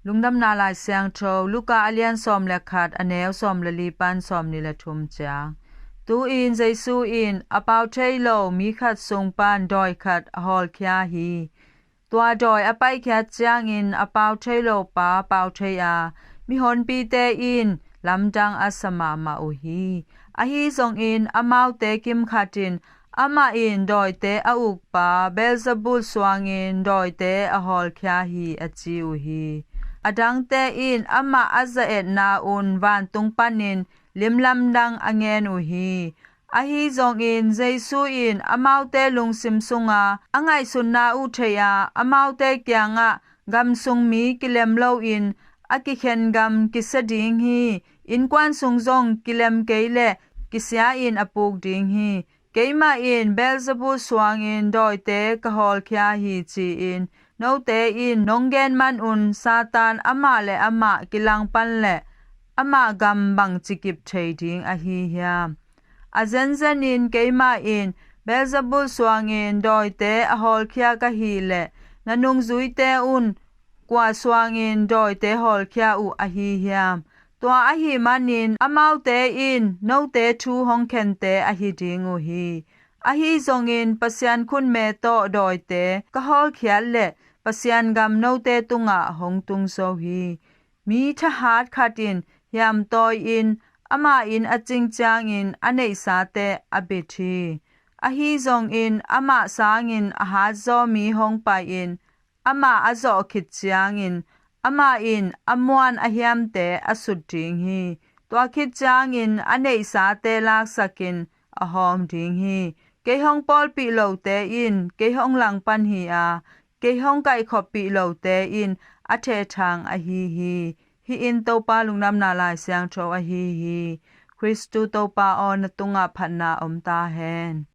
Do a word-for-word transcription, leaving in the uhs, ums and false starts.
Lungdamna Lai Siangtho, Luka a lian sawm le khat, a neu sawm le li pan sawm nih le thum ciang. Tu-in Jesu in a pau thei lo mi khat sung pan dawi khat a hawlkhia hi. Tua dawi a paikhiat ciangin a pau thei lo pa pau thei a, mihonpite in lamdang a sa mahmah uh hi. Ahi zongin amaute kimkhat in, "Amah in dawite a ukpa Beelzebul suangin dawite a hawlkhia hi," a ci uh hi. A dangte in amah a za-etna un vantung panin lim lamdang a ngen uh hi. Ahi zongin Jesu in amaute lungsim sunga a ngaihsutna uh thei a, amaute kiangah, "Gam sung mi kilem loin a kikhen gam kisia ding hi. Innkuan sung zong kilem kei leh kisia-in a puk ding hi. Keimah in Beelzebul suangin dawite ka hawlkhia hi, ci-in note in nong gen manun Satan amah le amah kilangpan leh ama gam bangci kip thei ding ahi hiam? A zenzenin keimah in Beelzebul suangin dawite a hawlkhia ka hih leh, na nungzuite un kua suangin dawite hawlkhia uh ahi hiam? Tua ahih manin amaute in note thu hong khente ahi ding uh hi. Ahi zongin Pasian khutme tawh dawite ka hawlkhiat leh Pasian gam note tungah hong tung zo hi. Mi thahat khat in hiamtawi-in ama inn a cing ciangin a neihsate a bit hi. Ahi zongin amah sangin a hatzaw mi hong pai-in amah a zawh khit ciangin amah in a muan a hiamte a sut ding hi. Tua khit ciangin a neihsate laksakin a hawm ding hi. Kei hong pawlpih lote in kei hong langpan hi a, kei hong kaihkhoppih lote in a thehthang ahi hi. Hih in Topa Lungdamna Lai Siangtho ahi hi. Khristu Topa aw, na tungah phatna om ta hen.